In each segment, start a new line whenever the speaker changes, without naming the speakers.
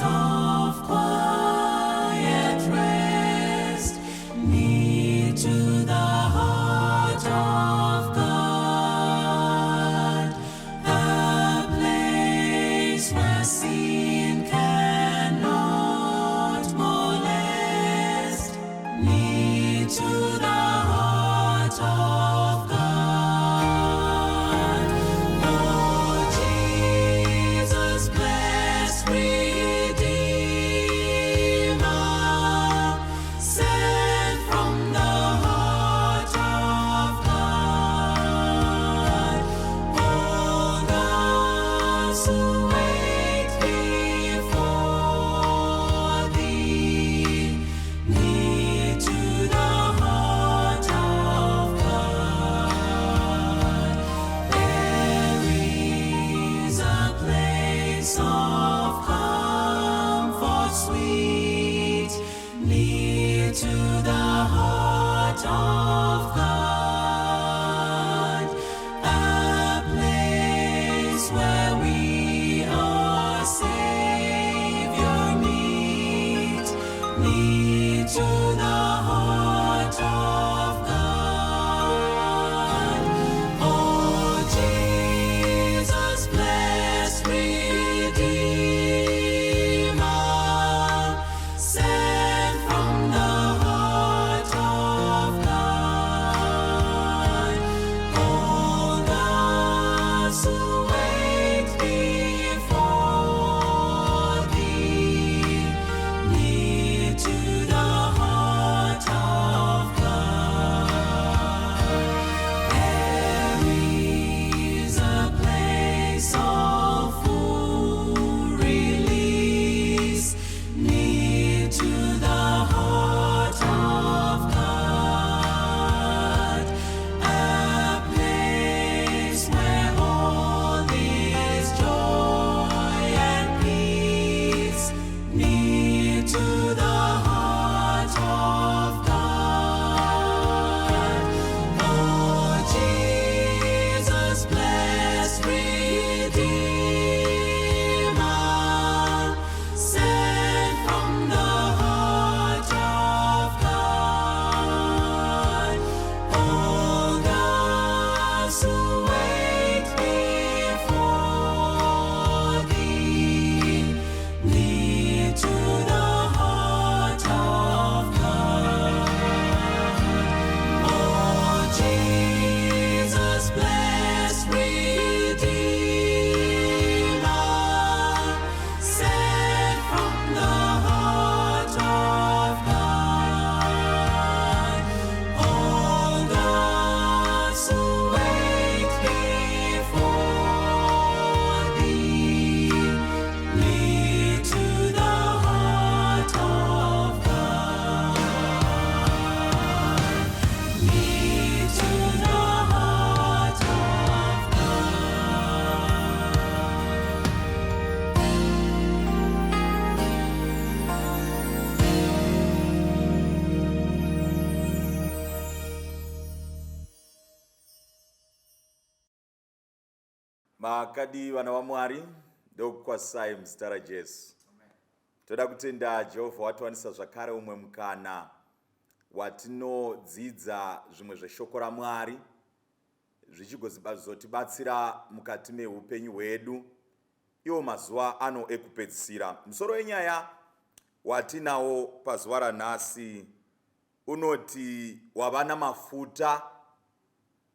of quiet rest, near to the heart of God, a place where sin cannot molest, near to the heart of God. Oh, Jesus, blessed Redeemer, sent from the heart of God, hold us who wait before Thee, near to the heart of God. There is a place of comfort sweet, near to the heart of God, a place where we our Savior meet, near to the heart of God. Oh, Jesus, blessed Redeemer, sent from the heart of God, hold us who wait before Thee, near to the heart of God. There is a place of full release, near to the heart of God, a place where all is joy and peace, near to the heart of God. Oh, Jesus, blessed Redeemer, sent from the heart of God, hold us who wait before Thee, near to the heart of God. Oh, Jesus, blessed Redeemer, sent from the heart of God, hold us who wait before Thee, near to the heart of God. Near to the heart of God.
Makadii vana vaMwari? Ndokukwazisai muzita raJesu. Toda kutenda Jehovha watiwanisa zvakare umwe mukana watinodzidza zvimwe zveshoko raMwari zvichigozotibatsira mukati meupenyu hwedu iwo mazuva ano ekupedzisira. Musoro wenyaya watinawo pazuva ranhasi unoti wava namafuta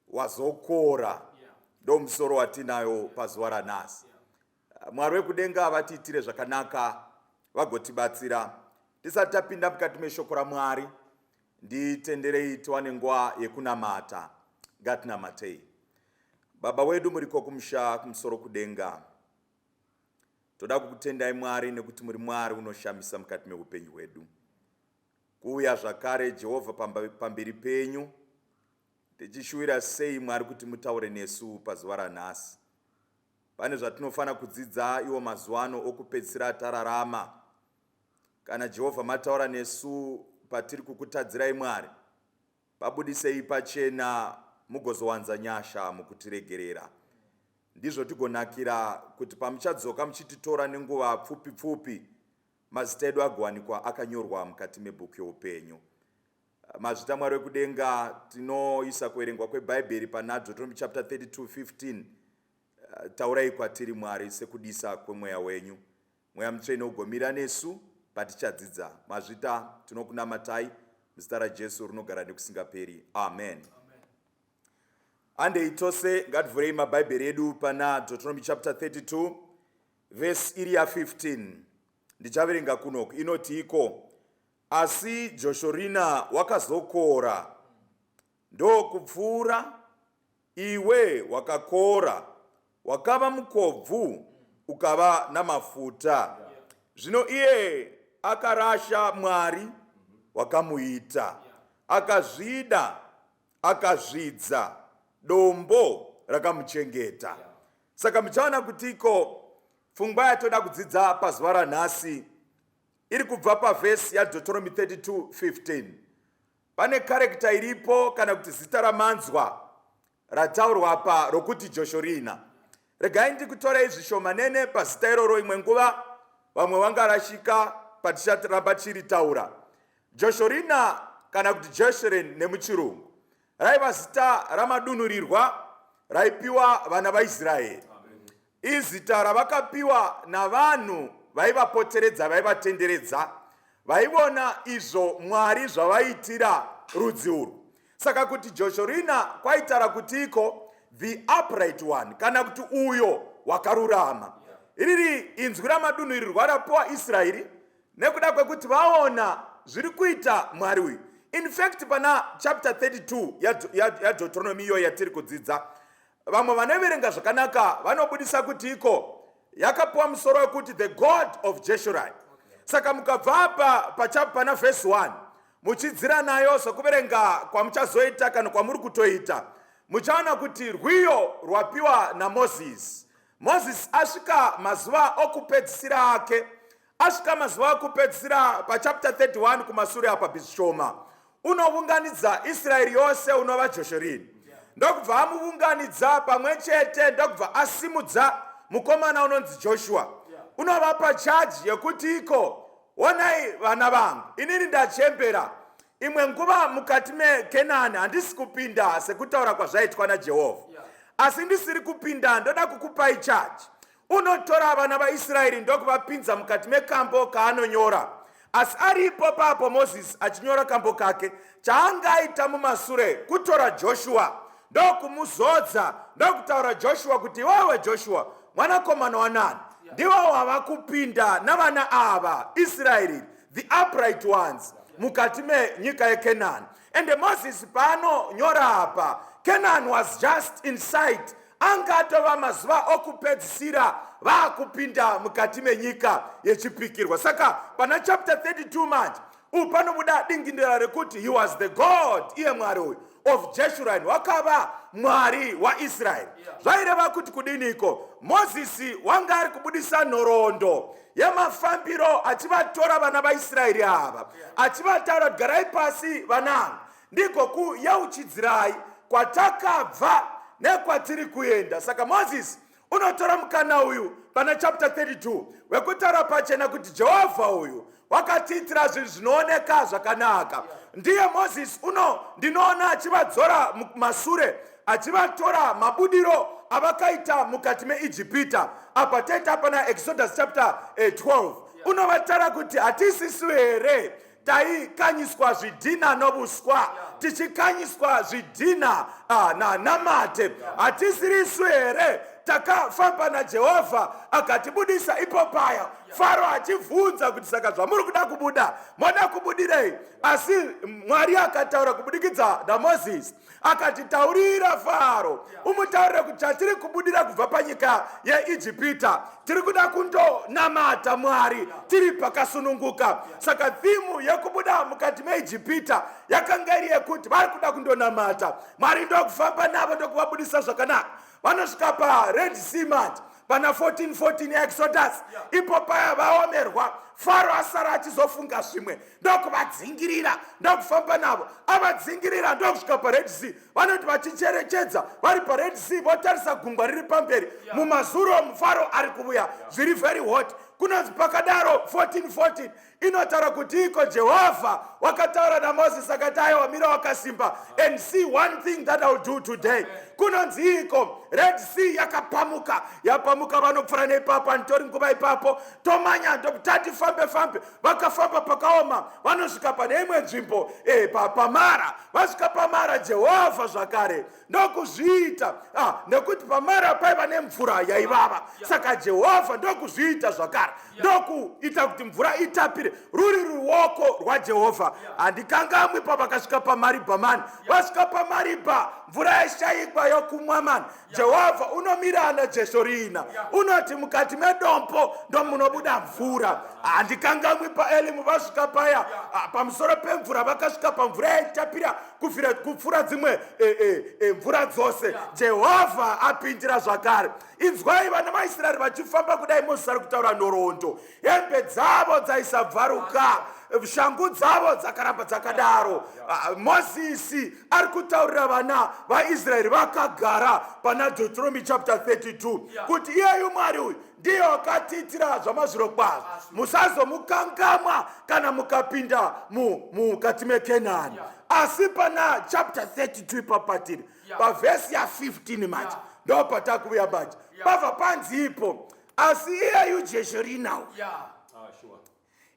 wazokora. Ndo musoro watinayo pazuva ranhasi. Mwari wekudenga vatiitire zvakanaka vagotibatsira. Tisati tapinda mukati meshoko raMwari, nditenderei tiwane nguva yekunamata. Ngatinamatei. Baba wedu muriko kumusha kumusoro kudenga, toda kukutendai Mwari nekuti muri Mwari unoshamisa mukati meupenyu hwedu. Kuuya zvakare Jehovha pamberi penyu tichishuwira sei Mwari kuti mutaure nesu pazuva ranhasi. Pane zvatinofanira kudzidza iwo mazuva ano okupedzisira tararama. Kana Jehovha mataura nesu patiri kukutadzirai Mwari, pabudisei pachena mugozowanza nyasha mukutiregerera. Ndizvo tigonakira kuti pamuchadzoka muchititora nenguva pfupi pfupi. Mazita edu agowanikwa akanyorwa mukati mebhuku youpenyu. Mazvita Mwari wekudenga, tinoisa kuverengwa kweBhaibheri pana Deuteronomy chapter 32 15. Taurai kwatiri Mwari sekudisa kwemweya wenyu. Mweya Mutsvene ugomira nesu patichadzidza. Mazvita, tinokunamatai muzita raJesu rinogara nekusingaperi. Amen. Handei tose, ngativhurei mabhaibheri edu pana Deuteronomy chapter 32 vhesi iri ya15. Ndichaverenga kunoku inoti iko asi Joshorina wakazokora ndokupfuura iwe wakakora wakava mukobvu ukava namafuta zvino iye akarasha Mwari wakamuita akazvida akazvidza dombo rakamuchengeta. Saka muchaona kuti iko pfungwa yatoda kudzidza pazuva ranhasi iri kubva pavhesi yaDeuteronomy 32:15. Pane karekta iripo kana kuti zita ramanzwa rataurwa apa rokuti Joshorina. Regai ndikutorei zvishomanene pazita iroro imwe nguva vamwe vangarashika paticharamba tichiritaura. Joshorina kana kuti Jeshurun nemuchirungu raiva zita ramadunhurirwa raipiwa vana vaIsraeri. Izita ravakapiwa navanhu vaivapoteredza vaivatenderedza vaivona izvo Mwari zvavaiitira rudzi urwu. Saka kuti Joshorina kwaitara kutiiko the upright one kana kuti uyo wakarurama. Riri inzwi ramadunhurirwa rapiwa Israeri nekuda kwekuti vaona zviri kuita Mwari uyu. In fact pana chapter 32 yaDeuteronomy iyo yatiri kudzidza, vamwe vanoverenga zvakanaka vanobudisa kuti iko yakapiwa musoro wekuti the God of Jeshurun. Saka mukabva apa pana verse 1 muchidzira nayo sokuverenga kwamuchazoita kana kwamuri kutoita, muchaona kuti rwiyo rwapiwa naMozisi. Mozisi asvika mazuva okupedzisira ake, asvika mazuva okupedzisira pachapter 31 kumasure apa zvishoma, unovunganidza Israeri yose unova Joshurini, ndokubva amuvunganidza pamwe chete, ndokubva asimudza mukomana unonzi Joshua, unovapa chaji yekuti iko onai vana vangu, inini ndachembera, imwe nguva mukati meKenani handisi kupinda sekutaura kwazvaitwa naJehovha, asi ndisiri kupinda ndoda kukupai chaji. Unotora vana vaIsraeri ndokuvapinza mukati mekambo kaanonyora. Asi aripo papo Mozisi achinyora kambo kake, chaangaita mumasure kutora Joshua ndokumuzodza ndokutaura Joshua kuti iwewe Joshua mwanakomana wanani, ndiwo wava kupinda navana ava Israeri, the upright ones, mukati menyika yeKenani. Ende Mozisi paanonyora apa, Canaan was just in sight, anga atova mazuva okupedzisira vaakupinda mukati menyika yechipikirwa. Saka pana chapter 32 manje uyu panobuda dingindira rekuti he was the God, iye Mwari uyu of Jeshurun, wakava Mwari waIsraeri. Zvaireva kuti kudiniko? Mozisi wanga ari kubudisa nhoroondo yemafambiro achivatora vana vaIsraeri ava, achivataura kuti garai pasi vanangu, ndigokuyeuchidzirai kwatakabva nekwatiri kuenda. Saka Mozisi unotora mukana uyu pana chapter 32 wekutaura pachena kuti Jehovha uyu wakatiitira zvinhu zvinooneka zvakanaka. Ndiye Mozisi uno ndinoona achivadzora masure, achivatora mabudiro avakaita mukati meIjipita. Apa taita pana Exodus chapter 12 unovatara kuti hatisisu here taikanyiswa zvidhina novuswa, tichikanyiswa zvidhina namate? Hatisirisu here takafamba naJehovha akatibudisa ipo paya Faro achibvunza kuti saka zvamuri kuda kubuda moda kubudirei? Asi Mwari akataura kubudikidza naMozisi akati taurira Faro, umutaurire kuti chatiri kubudira kubva panyika yeIjipita, tiri kuda kundonamata Mwari tiri pakasununguka. Saka thimu yekubuda mukati meIjipita yakanga iri yekuti vari kuda kundonamata Mwari, ndokufamba navo ndokuvabudisa zvakanaka. Vanosvika paRed Sea manje pana 1414 yaExodus, ipo paya vaomerwa, Faro asara achizofunga zvimwe ndokuvadzingirira, ndokufamba navo avadzingirira ndokusvika paRed Sea. Vanoti vachicherechedza vari paRed Sea, votarisa gungwa riri pamberi, mumazuro mufaro ari kuvuya zviri very hot. Kunonzi pakadaro 1414 inotaura kuti iko Jehovha wakataura naMozisi akati, aiwa, mira wakasimba and see one thing that I will do today. Kunonzi iko Red Sea yakapamuka, yapamuka, vanopfuura neipapo. Handitori nguva ipapo, tomanya tati fambe fambe. Vakafamba pakaoma, vanosvika pane imwe nzvimbo paMara. Vasvika paMara, Jehovha zvakare ndokuzviita, nekuti paMara paiva nemvura yaivava. Saka Jehovha ndokuzviita zvakare, ndokuita kuti mvura itapire, ruri ruoko rwaJehovha. Handikangamwi pavakasvika paMaribha mani. Vasvika paMaribha, mvura yashayikwa yokumwa mani. Jehovha unomirana Jeshorina, unoti mukati medombo ndomunobuda mvura. Handikangamwi paElimu, vasvika paya pamusoro pemvura, vakasvika pamvura yaitapira kupfuura dzimwe mvura dzose. Jehovha apindira zvakare. Inzwai, vana vaIsraeri vachifamba kudai, Mozisi ari kutaura nhoroondo, hembe dzavo dzaisabvaruka, shangu dzavo dzakaramba dzakadaro. Mozisi ari kutaurira vana vaIsraeri vakagara pana Deuteronomy chapter 32 kuti iyeyu Mwari uyu ndiye wakatiitira zvamazviro kwazvo, musazomukangamwa kana mukapinda mukati meKenani. Asi pana chapter 32 ipapatiri pavhesi ya15 manje, ndo patakuuya manje, pabva panzi ipo, asi iyeyu Jeshurina uyu,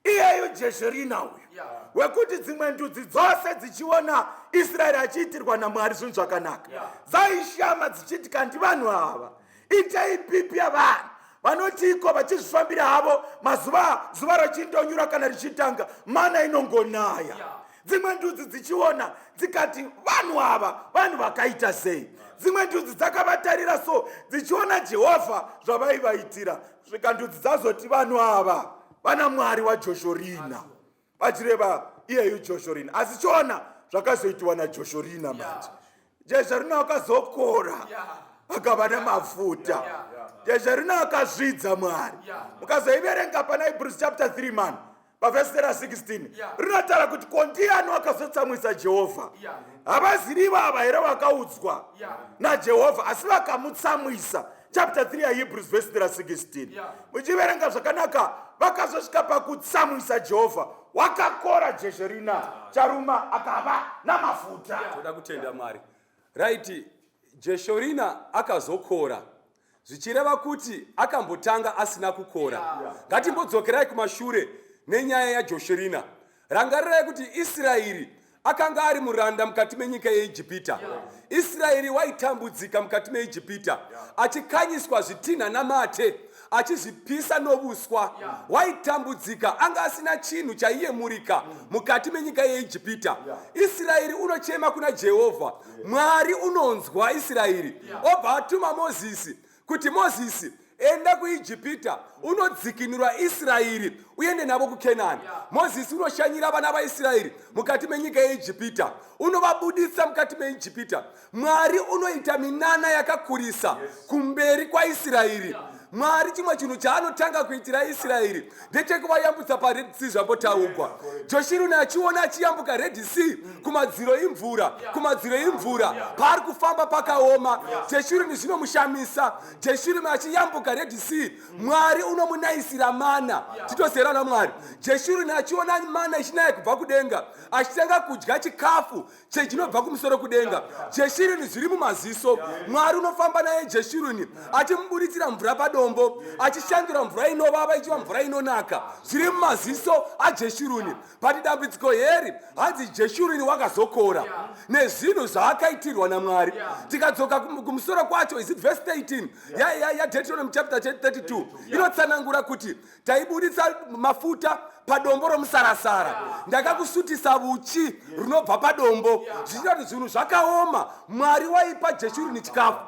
iyeyu Jeshurina uyu wekuti dzimwe ndudzi dzose dzichiona Israeri achiitirwa naMwari zvinhu zvakanaka, dzaishama dzichiti, kandi vanhu ava itei pipi yavanhu vanoti iko vachizvifambira havo, mazuva zuva rachindonyura kana richitanga, mana inongonaya. Dzimwe ndudzi dzichiona dzikati, vanhu ava vanhu vakaita sei? Dzimwe ndudzi dzakavatarira so, dzichiona Jehovha zvavaivaitira, kusvika ndudzi dzazoti, vanhu ava vana Mwari waJoshorina, vachireva iyeyu Joshorina. Asi chiona zvakazoitiwa naJoshorina manje. Jeshorina akazokora, akava nemafuta. Jeshorina akazvidza Mwari. Mukazoiverenga pana Hebrews chapter 3 man, pavhesi ra16, rinotaura kuti ko ndiani wakazotsamwisa Jehovha? Havaziri vava here vakaudzwa naJehovha asi vakamutsamwisa? Chapter 3 yaHebrews, vhesi ra16, muchiverenga zvakanaka, vakazosvika pakutsamwisa Jehovha, wakakora Jeshorina charuma, akava namafuta.
Toda kutenda Mwari. Right, Jeshorina akazokora, zvichireva kuti akambotanga asina kukora. Ngatimbodzokerai kumashure nenyaya yaJoshorina. Rangarirai kuti Israeri akanga ari muranda mukati menyika yeIjipita. Israeri waitambudzika mukati meIjipita, achikanyiswa zvitinha namate, achizvipisa novuswa. Waitambudzika, anga asina chinhu chaiyemurika mukati menyika yeIjipita. Israeri unochema kuna Jehovha. Mwari unonzwa Israeri, obva atuma Mozisi kuti, Mozisi, enda kuIjipita unodzikinura Israeri, uende navo kuKenani. Mozisi unoshanyira vana vaIsraeri mukati menyika yeIjipita, unovabudisa mukati meIjipita. Mwari unoita minana yakakurisa kumberi kwaIsraeri. Mwari chimwe chinhu chaanotanga kuitira Israeri ndechekuvayambutsa paRed Sea. Zvambotaugwa, Joshiruni achiona achiyambuka Red Sea, kumadziro imvura, kumadziro imvura, paari kufamba pakaoma. Jeshuruni zvinomushamisa, Jeshuruni achiyambuka Red Sea, Mwari unomunayisira mana. Titosera namwari. Jeshuruni achiona mana ichinaya kubva kudenga, achitanga kudya chikafu chechinobva kumusoro kudenga. Jeshuruni zviri mumaziso. Mwari unofamba naye Jeshuruni, achimuburitsira mvura padombo, achishandura mvura inovava ichiva mvura inonaka. Zviri mumaziso aJeshuruni. But dambudziko heri, hanzi Jeshuruni wakazokora nezvinhu zvaakaitirwa naMwari. Tikadzoka kumusoro kwacho, is it verse 13 yaDeuteronomy chapter 32? Inotsanangura kuti taibuditsa mafuta padombo romusarasara, ndakakusutisa vuchi runobva padombo, zvichita kuti zvinhu zvakaoma. Mwari waipa Jeshuruni chikafu.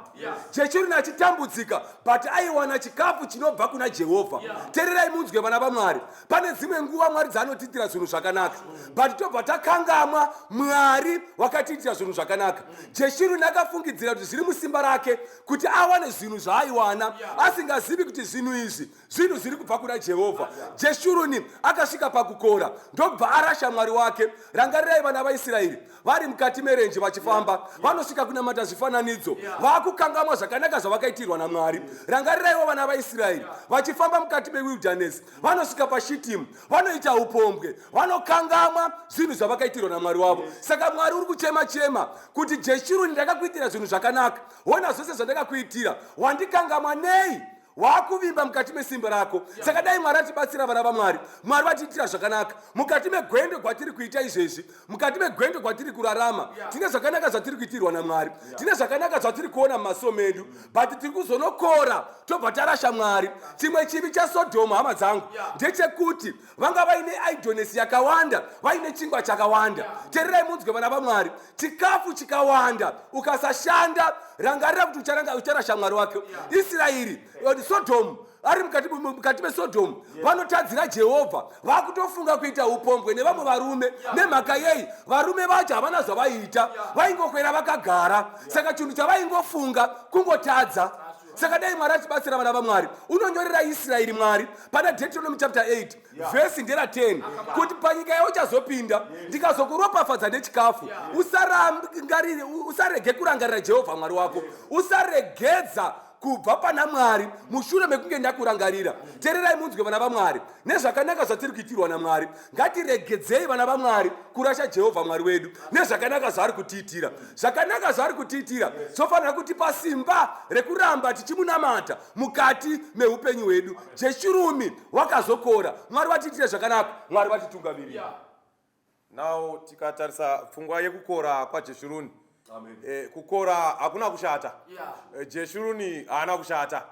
Jeshuruni achitambudzika, but aiwana chikafu chinobva kuna Jehovha. Tererai munzwe, vana vaMwari, pane dzimwe nguva Mwari dzaanotiitira zvinhu zvakanaka, but tobva takangamwa Mwari wakatiitira zvinhu zvakanaka. Jeshuruni akafungidzira kuti zviri musimba rake kuti awane zvinhu zvaaiwana, asingazivi kuti zvinhu izvi zvinhu zviri kubva kuna Jehovha. Jeshuruni akasvika pakukora, ndobva arasha Mwari wake. Rangarirai, vana vaIsraeri vari mukati merenje vachifamba, vanosvika kunamata zvifananidzo. Vakuka Vakukangamwa zvakanaka zvavakaitirwa naMwari. Rangariraiwo vana vaIsraeri vachifamba mukati mewilderness, vanosvika paShitimu, vanoita upombwe, vanokangamwa zvinhu zvavakaitirwa naMwari wavo. Saka Mwari uri kuchema chema kuti, Jeshuruni, ndakakuitira zvinhu zvakanaka, hona zvose zvandakakuitira, wandikangamwa nei? Waakuvimba mukati mesimba rako. Saka dai Mwari atibatsira, vana vaMwari. Mwari vatiitira zvakanaka mukati megwendo gwatiri kuita izvezvi, mukati megwendo gwatiri kurarama. Tine zvakanaka zvatiri kuitirwa naMwari, tine zvakanaka zvatiri kuona mumaso medu, but tiri kuzonokora tobva tarasha Mwari. Chimwe chivi chaSodhomu, hama dzangu, ndechekuti vanga vaine idleness yakawanda, vaine chingwa chakawanda. Tererai munzwe, vana vaMwari, chikafu chikawanda ukasashanda, rangarira kuti ucharasha Mwari wake. Israeri, Sodhomu, ari mukati meSodhomu, vanotadzira Jehovha, vakutofunga kuita upombwe nevamwe varume. Nemhaka yei? Varume vacho havana zvavaiita, vaingokwera vakagara. Saka chinhu chavaingofunga kungotadza. Saka dai Mwari achibatsira vana vaMwari. Unonyorera Israeri Mwari pana Deuteronomy chapter 8, vhesi ndera 10, kuti panyika yauchazopinda, ndikazokuropafadza nechikafu, usarege kurangarira Jehovha Mwari wako, usaregedza kubva pana Mwari mushure mekunge ndakurangarira. Tererai munzwe, vana vaMwari, nezvakanaka zvatiri kuitirwa naMwari, ngatiregedzei, vana vaMwari, kurasha Jehovha Mwari wedu nezvakanaka zvaari kutiitira. Zvakanaka zvaari kutiitira zvofanira kutipa simba rekuramba tichimunamata mukati meupenyu hwedu. Jeshurumi wakazokora. Mwari vatiitire zvakanaka, Mwari vatitungamirira.
Now tikatarisa pfungwa yekukora kwaJeshuruni, kukora hakuna kushata. Jeshuruni haana kushata.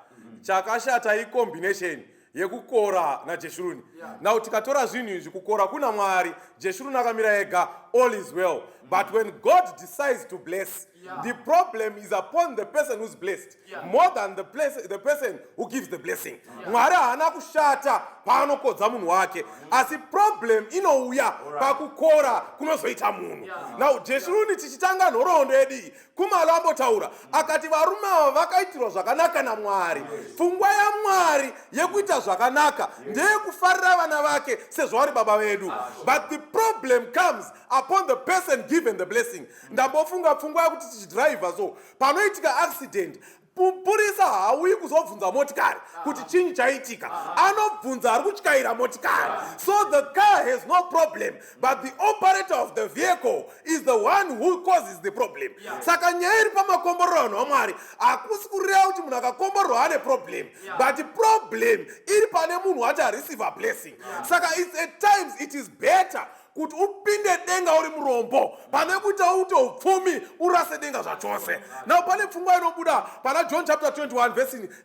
Chakashata icombination yekukora naJeshuruni. Now tikatora zvinhu izvi, kukora kuna Mwari, Jeshuruni akamira ega, all is well. But when God decides to bless, the problem is upon the person who's blessed more than the person who gives the blessing. Mwari haana kushata paanokodza munhu wake, asi problem inouya pakukora kunozoita munhu. Now Jeshuruni, tichitanga nhoroondo yedu iyi, Kumalo ambotaura akati varume ava vakaitirwa zvakanaka naMwari. Pfungwa yaMwari yekuita zvakanaka ndeyekufarira vana vake sezvo vari baba vedu, but the problem comes upon the person given the blessing. Ndambofunga pfungwa yekuti tichidhiraivha so, panoitika accident, mupurisa haauyi kuzobvunza motikari kuti chinyi chaitika, anobvunza ari kutyaira motikari. So the car has no problem, but the operator of the vehicle is the one who causes the problem. Saka nyaya iri pamakomborero vanhu vaMwari, hakusi kureva kuti munhu akakomborerwa ane problem, but problem iri pane munhu wacho areceive a blessing. Saka it's at times it is better kuti upinde denga uri murombo pane kuita ute upfumi urase denga zvachose. Now pane pfungwa inobuda pana John chapter 21,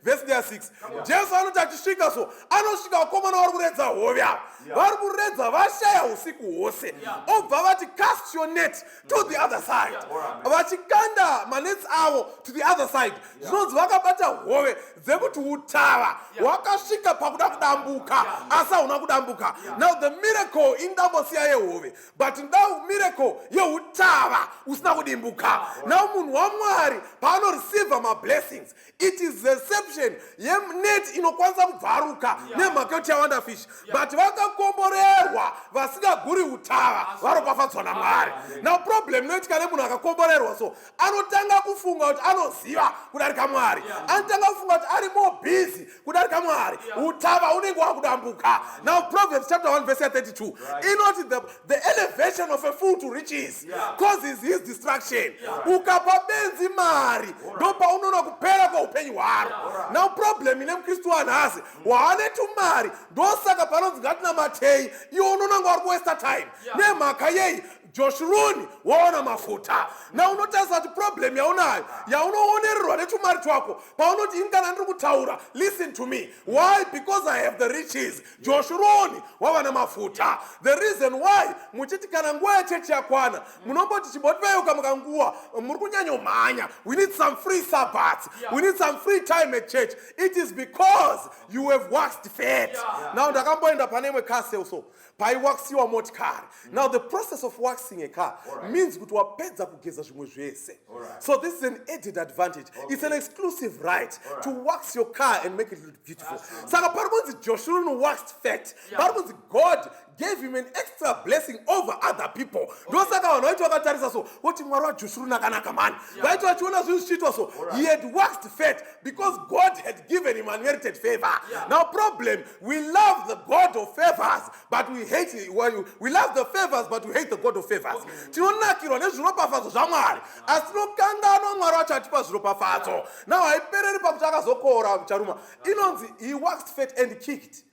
vhesi ya 6. Jesu anoti achisvika so, anosvika vakomana vari kuredza hove ava, vari kuredza vashaya usiku hwose. Obva vati, "Cast your net to the other side." Vachikanda manets avo to the other side, zvinonzi vakabata hove dzekuti utava hwakasvika pakuda kudambuka, asi hauna kudambuka. Now the miracle indambosiya yehove, but ndau miracle yeutava usina kudimbuka. Now munhu waMwari paanoreceiva mablessings, it is reception yenet inokwanisa kubvaruka nemhaka yekuti yawanda fish, but vakakomborerwa vasingaguri utava varopafadzwa naMwari. Now problem inoitika nemunhu akakomborerwa so, anotanga kufunga kuti anoziva kudarika Mwari, anotanga kufunga kuti ari more busy kudarika Mwari, utava unenge wakudambuka. Now Proverbs chapter 1 verse 32 inoti the elevation of a fool to riches causes his destruction. Ukapa benzi mari, ndopaunoona kupera kweupenyu hwaro. Now problem ine mukristu wanhasi, waane tumari, ndosaka panonzi ngatinamatei, iwe unonanga uri kuwaster time. Nemhaka yei? Joshuruni waona mafuta. Na unotarisa kuti problem yaunayo yaunoonererwa netumari twako, paunoti, "Ini kana ndiri kutaura, listen to me." Why? Because I have the riches. Joshuruni wava nemafuta. The reason why muchiti kana nguva yechechi yakwana, munomboti, "Chimbotiveuka mukanguva, muri kunyanyomhanya. We need some free Sabbaths, we need some free time at church," it is because you have waxed fat. Now ndakamboenda pane imwe car sale so, paiwaxiwa motikari. Now the process of waxing a car means kuti wapedza kugeza zvimwe zvese. So this is an added advantage. It's an exclusive right to wax your car and make it look beautiful. Saka pari kunzi Joshurun waxed fat, pari kunzi God gave him an extra blessing over other people. Ndosaka vanhu vaiti vakatarisa so voti Mwari waJoshuruni akanaka mani. Vaiti vachiona zvinhu zvichiitwa so, he had waxed fat because God had given him unmerited favor. Now problem, we love the God of favors, but we hate, well, we love the favors, but we hate the God of favors. Tinonakirwa nezviropafadzo zvaMwari, asi tinokanganwa Mwari wacho atipa zviropafadzo. Now haipereri pakuti akazokora charuma. Inonzi he waxed fat and kicked.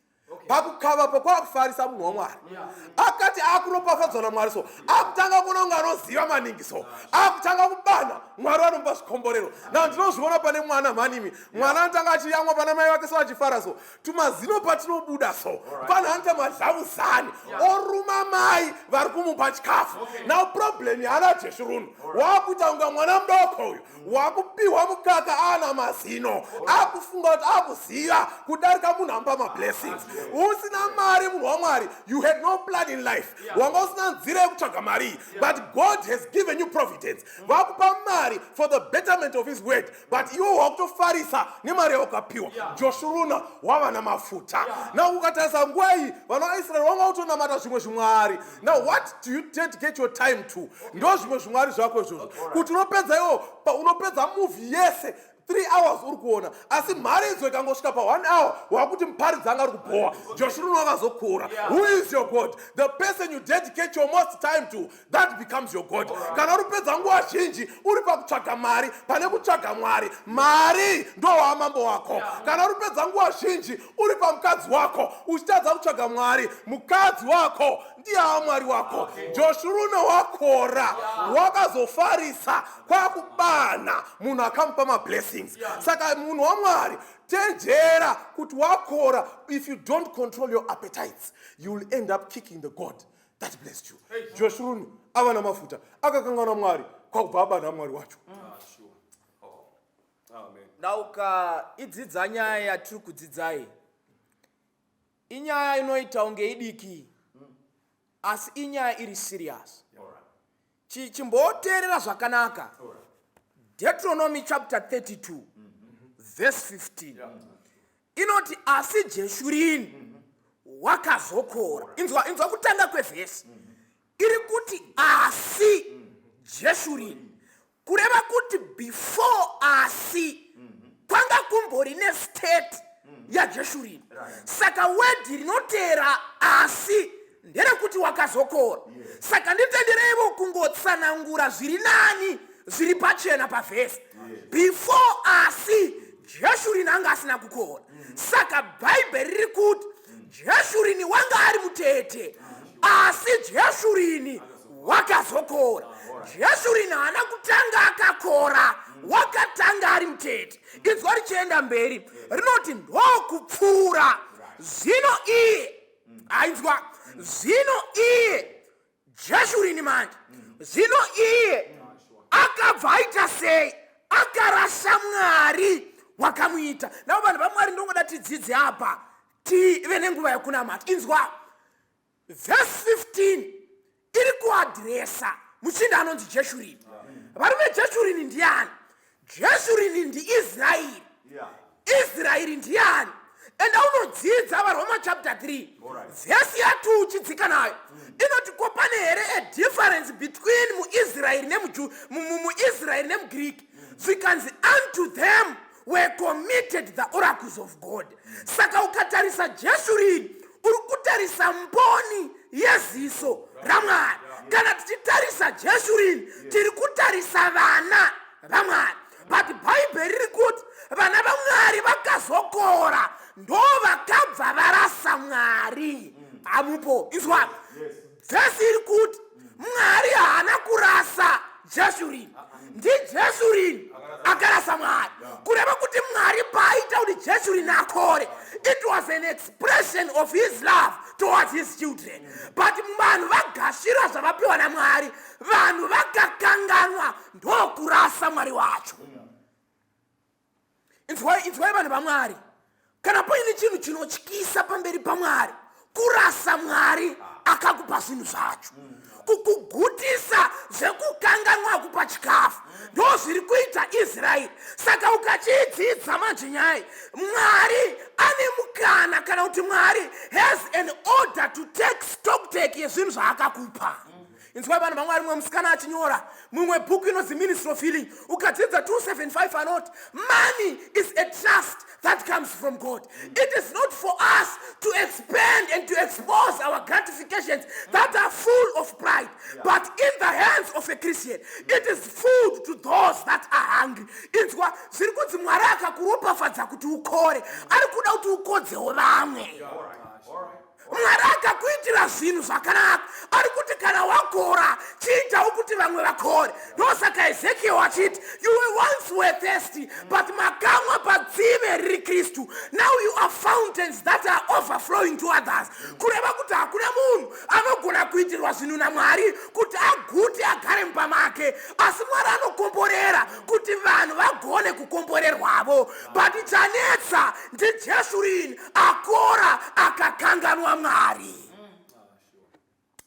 Pakukavapo kwakufarisa munhu waMwari. Akati akuropafadzwa naMwari so, akutanga kuona kunge anoziva maningi so, akutanga kubana Mwari vanomupa zvikomborero. Na ndinozviona pane mwana mhanimi. Mwana anotanga achiyamwa pana mai vake so, achifara so, tumazino patinobuda so, pane anoita madlavuzani, oruma mai vari kumupa chikafu. Now problem yaana Jeshurunu, wakuita kunga mwana mudoko uyu wakupiwa mukaka aana mazino, akufunga kuti akuziva kudarika munhu amupa mablessings. Usina mari, munhu waMwari, you had no plan in life, wanga usina nzira yekutsvaga mari, but God has given you providence, vakupa mari for the betterment of his word, but iwe wakutofarisa nemari yaukapiwa. Joshuruna wava namafuta. Now ukatarisa nguva iyi, vana vaIsraeri vanga kutonamata zvimwe zvimwari. Now what do you dedicate your time to? Ndo zvimwe zvimwari zvako izvozvo, kuti unopedza iwo unopedza movie yese 3 hours uri kuona, asi mharidzo ikangosvika pa1 hour, wakuti muparidzi anga ari kubhowa. Joshuruni wakazokura. Who is your God? The person you dedicate your most time to, that becomes your God. Kana uri kupedza nguva zhinji uri pakutsvaga mari pane kutsvaga Mwari, mari ndo wamambo wako. Kana uri kupedza nguva zhinji uri pamukadzi wako uchitadza kutsvaga Mwari, mukadzi wako ndiye Mwari wako. Joshurune wakora, wakazofarisa kwakubana munhu akamupa mablessings. Saka munhu waMwari, tenjera kuti wakora. If you don't control your appetites, you will end up kicking the God that blessed you. Joshuruni ava namafuta, akakanganwa Mwari, kwakubva abana Mwari wacho.
Amen.
Nauka idzidza nyaya yatiri kudzidzai, inyaya inoita kunge idiki, asi inyaya iri serious. Chimboteerera zvakanaka. Deuteronomy chapter 32 verse 15 inoti, "Asi Jeshurini wakazokora." Inzwa, inzwa kutanga kwevhesi iri kuti "asi Jeshurini", kureva kuti before "asi" kwanga kumbori nestate yaJeshurini. Saka word rinoteera "asi" nderekuti "wakazokora". Saka nditendereivo kungotsanangura zviri nani, zviri pachena pavhesi. Before "asi", Jeshurini anga asina kukora. Saka Bhaibheri riri kuti Jeshurini wanga ari mutete, asi Jeshurini wakazokora. Jeshurini haana kutanga akakora, wakatanga ari mutete. Inzwa richienda mberi, rinoti, "Ndokupfuura zvino iye", ainzwa, "zvino iye Jeshurini manje, zvino iye akabva aita sei? Akarasa Mwari wakamuita." Navo vanhu vaMwari, ndongoda tidzidze apa, tive nenguva yekunamata. Inzwa, vhesi 15 iri kuaddressa muchinda anonzi Jeshurini. Varume, Jeshurini ndiani? Jeshurini ndiIsraeri. Israeri ndiani? Enda unodzidza vaRoma chapter 3 vhesi ya2 uchidzika nayo. Inoti, ko pane here a difference between muIsraeri muIsraeri nemuGreek? Zvikanzi, "Unto them were committed the oracles of God." Saka ukatarisa Jeshurini, uri kutarisa mboni yeziso raMwari. Kana tichitarisa Jeshurini, tiri kutarisa vana vaMwari, but Bhaibheri riri kuti vana vaMwari vakazokora, ndo vakabva varasa Mwari. Hamupo? Inzwa, vhesi iri kuti Mwari haana kurasa Jeshurini, ndiJeshurini akarasa Mwari. Kureva kuti Mwari paaita kuti Jeshurini akore, it was an expression of his love towards his children, but vanhu vagashira zvavapiwa naMwari, vanhu vakakanganwa, ndokurasa Mwari wacho. Inzwai, inzwai vanhu vaMwari, kana paine chinhu chinotyisa pamberi paMwari, kurasa Mwari akakupa zvinhu zvacho, kukugutisa zvekukanganwa kupa chikafu. Ndo zviri kuita Israeri. Saka ukachidzidza manje nyaya, Mwari ane mukana kana kuti Mwari has an order to take stock take yezvinhu zvaakakupa. Inzwai vanhu vaMwari, mumwe musikana achinyora mumwe bhuku inonzi Ministry of Healing, ukadzidza 275 anoti, "Money is a trust that comes from God. It is not for us to expand and to expose our gratifications that are full of pride, but in the hands of a Christian it is food to those that are hungry." Inzwa zviri kunzi, Mwari akakuropafadza kuti ukore, ari kuda kuti ukodzewo vamwe. Mwari akakuitira zvinhu zvakanaka, ari kuti kana wakora, chiitawo kuti vamwe vakore. Ndosaka Ezekiel achiti, "You were once were thirsty, but makamwa patsime riri Kristu. Now you are fountains that are overflowing to others." Kureva kuti hakuna munhu anogona kuitirwa zvinhu naMwari kuti agute agare mumba make, asi Mwari anokomborera kuti vanhu vagone kukomborerwavo. But chanetsa ndiJeshurini akora akakanganwa Mwari.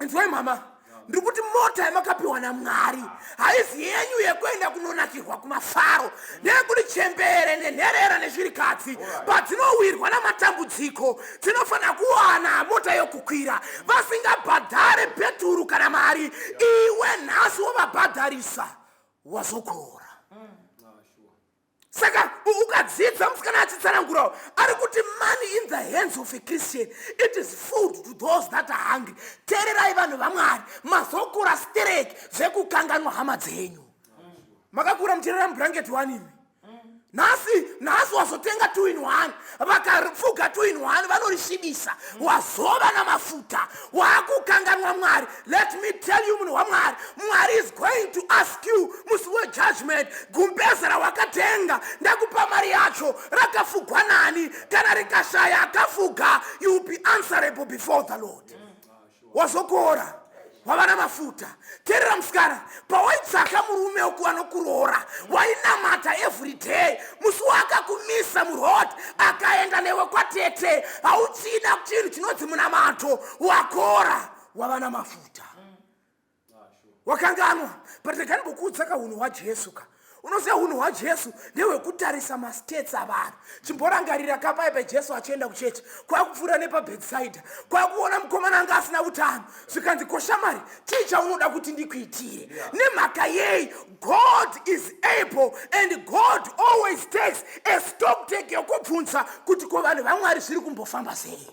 Inzwai mama, ndiri kuti mota yamakapiwa naMwari haizi yenyu yekuenda kunonakirwa kumafaro, ndeyekuti chembere nenherera neshirikadzi padzinowirwa namatambudziko dzinofanira kuwana mota yokukwira vasingabhadhare peturu kana mari. Iwe nhasi wovabhadharisa, wazokora. Saka ukadzidza musikana achitsanangurawo, ari kuti money in the hands of a Christian, it is food to those that are hungry. Teererai vanhu vaMwari, mazokura stereki zvekukanganwa hama dzenyu. Makakura muchirara mublanket one imi, nhasi wazotenga 2 in 1. Vakafuga 2 in 1 vanorisvibisa. Wazova namafuta, waakukanganwa Mwari. Let me tell you, munhu waMwari, Mwari is going to ask you musi wejudgment, gumbeza rawakatenga, ndakupa mari yacho, rakafugwa nani? Kana rikashaya akafuga, you will be answerable before the Lord. Wazokora, wava namafuta. Teerera musikana, pawaitsvaka murume anokuroora wainamata every day. Musi waakakumisa muroad akaenda newe kwatete, hauchina chinhu chinonzi munamato. Wakora, wava namafuta, wakanganwa. But rega ndimbokuudza ka unhu hwaJesu ka. Unoziva unhu hwaJesu ndehwekutarisa mastates avanhu. Chimborangarira kapaipa Jesu achienda kuchechi, kwakupfuura nepaBethsaida, kwakuona mukomana anga asina utano. Zvikanzi, "Koshamari, chii chaunoda kuti ndikuitire?" Nemhaka yei? God is able and God always takes a stock take yokubvunza kuti ko vanhu vaMwari zviri kumbofamba sei?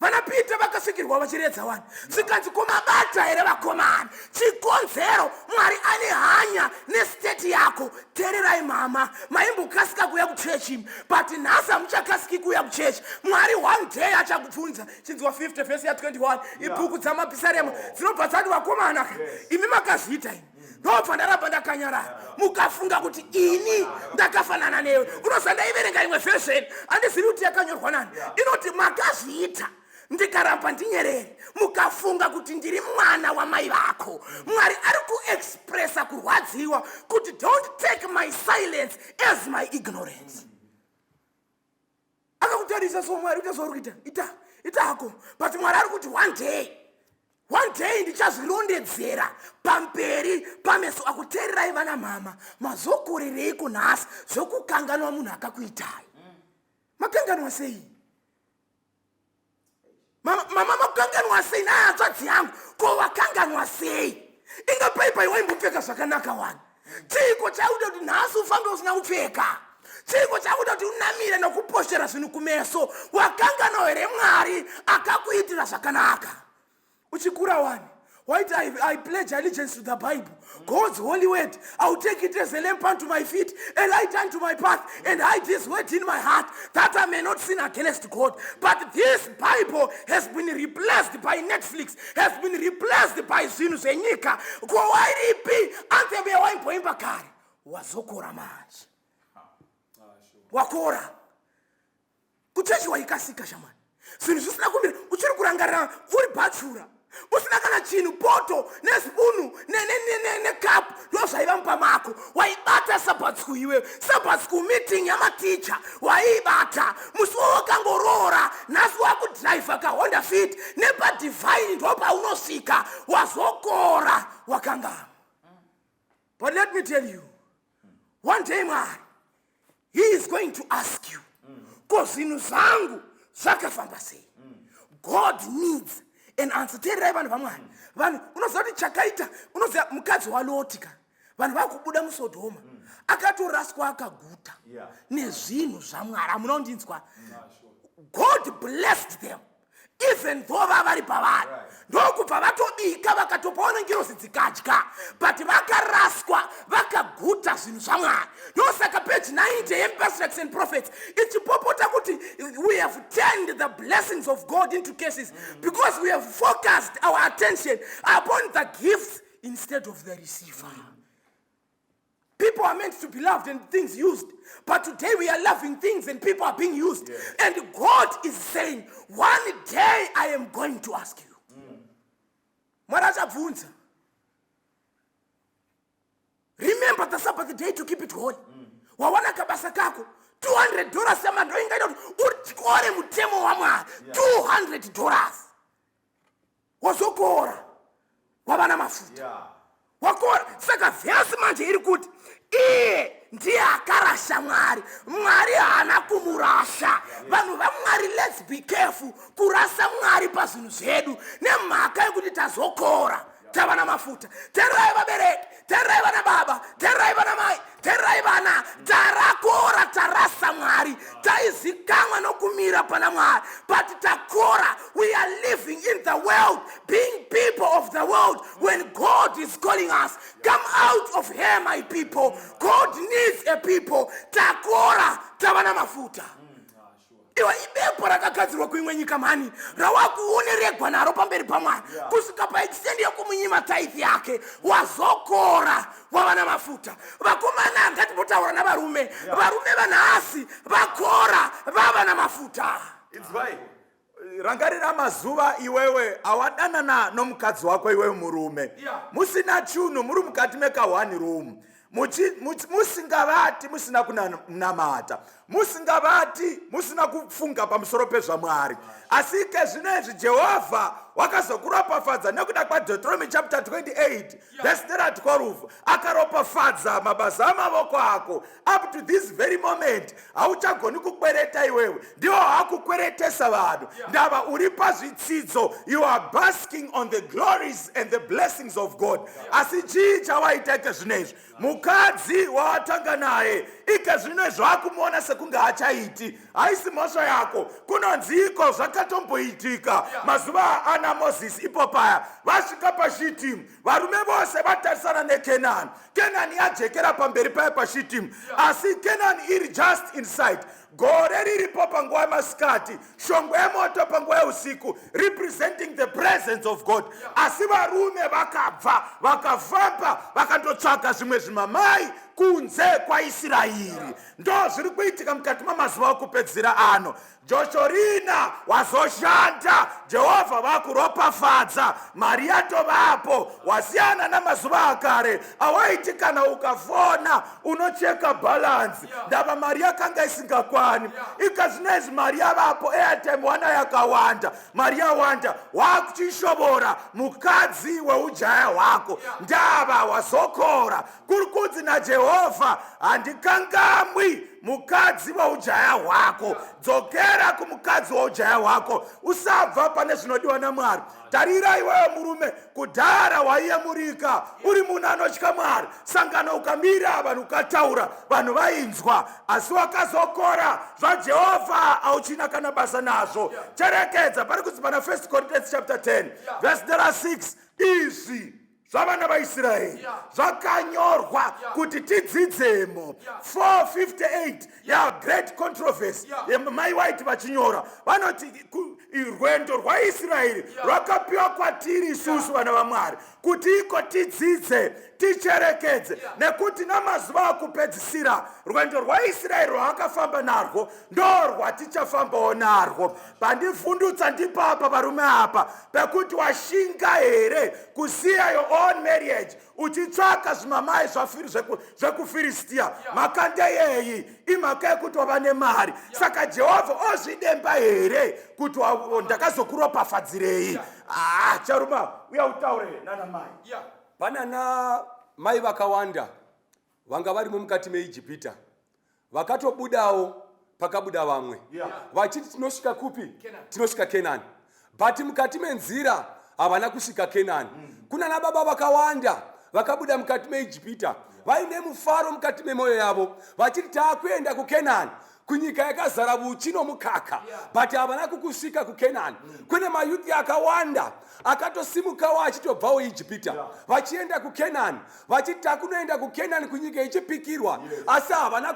Vana Pita vakasvikirwa vachiredza wani, zvikanzi, "Komabata here vakomana?" Chikonzero, Mwari ane hanya nestate yako. Teererai mama, maimbokasika kuuya kuchechi, but nhasi hamuchakasiki kuuya kuchechi. Mwari one day achakubvunza. Chinzwa 50 vhesi ya21, ibhuku dzamapisarema dzinobva dzati, "Vakomana, imi makazviita imi, ndobva ndaramba ndakanyarara, mukafunga kuti ini ndakafanana newe." Unoziva, ndaiverenga imwe version, handizivi kuti yakanyorwa nani, inoti, "Makazviita ndikaramba ndinyerere, mukafunga kuti ndiri mwana wamai vako." Mwari ari kuexpressa kurwadziwa kuti don't take my silence as my ignorance. Akakutarisa so, Mwari ita zvauri kuita, ita itako, but Mwari ari kuti one day, one day ndichazvirondedzera pamberi pameso akuteererai. Vana mama, mazokorereiko nhasi zvokukanganwa munhu akakuitai? Makanganwa sei mama? Makanganwa sei nahanzvadzi yangu? Ko vakanganwa sei? Inga paipai waimbopfeka zvakanaka wani. Chiiko chakuita kuti nhasi ufambe usina kupfeka? Chiiko chakuita kuti unamire nokuposhera zvinhu kumeso? Wakanganwa here Mwari akakuitira zvakanaka uchikura wani? Waiti, I pledge allegiance to the Bible, God's holy word. I will take it as a lamp unto my feet, a light unto my path, and hide this word in my heart that I may not sin against God." But this Bible has been replaced by Netflix, has been replaced by zvinhu zvenyika. Ko wairipi anthem yawaimboimba kare? Wazokora manje, wakora. Kuchechi waikasika shamani, zvinhu zvisina kumira. Uchiri kurangarira uri bhachura, usina kana chinhu, poto nesipunu nekapu ndo zvaiva mupa mako. Waibata Sabbath school iweyo, Sabbath school meeting yamaticha waiibata. Musi wawakangoroora, nhasi wakudhiraivha kaHonda Fit, nepadivine ndo paunosvika. Wazokora, wakangama. But let me tell you, one day Mwari He is going to ask you, ko zvinhu zvangu zvakafamba sei? God needs an answer. Teererai vanhu vaMwari. Vanhu, unoziva kuti chakaita, unoziva mukadzi waLoti ka, vanhu vakubuda muSodhoma, akatoraswa akaguta nezvinhu zvaMwari. Hamuna kundinzwa? God blessed them even though vavari pavari, ndokubva vatobika, vakatopaona ngirozi dzikadya, but vakaraswa vakaguta zvinhu zvaMwari. Ndosaka page 90 yePatriarchs and Prophets ichipopota kuti we have turned the blessings of God into curses because we have focused our attention upon the gifts instead of the receiver. People are meant to be loved and things used. But today we are loving things and people are being used. And God is saying, one day I am going to ask you. Mwari achabvunza. Remember the Sabbath day to keep it holy. Wawana kabasa kako, $200 yamando ingaita kuti utyore mutemo waMwari. $200, wazokora, wava namafuta, wakora. Saka vhesi manje iri kuti iye ndiye akarasha Mwari, Mwari haana kumurasha. Vanhu vaMwari, let's be careful kurasa Mwari pazvinhu zvedu nemhaka yekuti tazokora, tava namafuta. Tererai vabereki, tererai vana baba, tererai vana mai, tererai vana. Tarakora, tarasa Mwari. Taizikamwa nokumira pana Mwari, but takora. We are living in the world, being people of the world, when God is calling us, "Come out of here, my people." God needs a people. Takora, tava namafuta. Iwe, ibepo rakagadzirwa kuimwe nyika mhani rawakuoneregwa naro pamberi paMwari kusvika paextent yekumunyima tithe yake. Wazokora, wava namafuta. Vakomana, ngatimbotaura navarume. Varume vanhasi vakora, vava namafuta.
Inzwai, rangarira mazuva iwewe awadanana nomukadzi wako, iwewe murume, musina chunhu, muri mukati meka1 room, musingavati, musina kunamata, musingavati, musina kufunga pamusoro pezvaMwari. Asi ike zvinezvi Jehovha wakazokuropafadza nekuda kwaDeuteronomy chapter 28 verse 12. Akaropafadza mabasa amavoko ako. Up to this very moment hauchagoni kukwereta iwewe, ndiwo hakukweretesa vanhu. Ndava uri pazvitsidzo. You are basking on the glories and the blessings of God. Asi chii chawaita ike zvinezvi? Mukadzi wawatanga naye, ike zvinezvi wakumuona sekunge hachaiti. Haisi mhosva yako. Kunonzi iko zvakatomboitika mazuva ana Mozisi ipo paya vasvika paShitimu, varume vose vatarisana neKenani. Kenani yajekera pamberi paya paShitimu, asi Kenani iri just inside. Gore riripo panguva yemasikati, shongwe yemoto panguva yeusiku, representing the presence of God. Asi varume vakabva, vakafamba, vakandotsvaga zvimwe zvimamai kunze kwaIsraeri. Ndo zviri kuitika mukati mamazuva okupedzisira ano. Joshorina wazoshanda, Jehovha vakuropafadza, mari yatovapo. Wasiyana namazuva akare awaiti kana ukafona unocheka balance, ndava mari yakanga isingakwani. Ikazvinezvi mari yavapo, airtime wana yakawanda, mari yawanda, wakuchishovora mukadzi weujaya hwako. Ndava wazokora. Kuri kunzi naJehovha, "Handikangamwi mukadzi weujaya hwako." Dzokera kumukadzi weujaya hwako, usabva pane zvinodiwa naMwari. Tarira iwewe murume, kudhara waiyemurika, uri munhu anotya Mwari. Sangano ukamira, vanhu ukataura, vanhu vainzwa. Asi wakazokora, zvaJehovha hauchina kana basa nazvo. Cherekedza pari kunzi pana 1 Corinthians chapter 10 verse 6, izvi zvavana vaIsraeri zvakanyorwa kuti tidzidzemo. 458 yagreat Controversy, Mai White vachinyora vanoti rwendo rwaIsraeri rwakapiwa kwatiri isusu vana vaMwari kuti iko tidzidze, ticherekedze, nekuti namazuva akupedzisira rwendo rwaIsraeri rwavakafamba narwo ndo rwatichafambawo narwo. Pandivhundutsa ndipapa, varume, apa pekuti washinga here kusiya your own marriage uchitsvaka zvimamai zvekuFiristiya? Makandeyei? Imhaka yekuti wava nemari. Saka Jehovha ozvidemba here kuti ndakazokuropafadzirei? Ah, charuma, uya utaure nana mai.
Panana mai vakawanda vanga varimo mukati meIjipita. Vakatobudawo pakabuda vamwe vachiti tinosvika kupi? Tinosvika Kenani. But mukati menzira havana kusvika Kenani. Kuna nababa vakawanda vakabuda mukati meIjipita vaine mufaro mukati memwoyo yavo vachiti taakuenda kuKenani, kunyika yakazara vuchi nomukaka, but havana kukusvika kuKenani. Kune mayuthi akawanda akatosimukawo achitobvawo Ijipita vachienda kuKenani vachiti takunoenda kuKenani, kunyika ichipikirwa, asi havana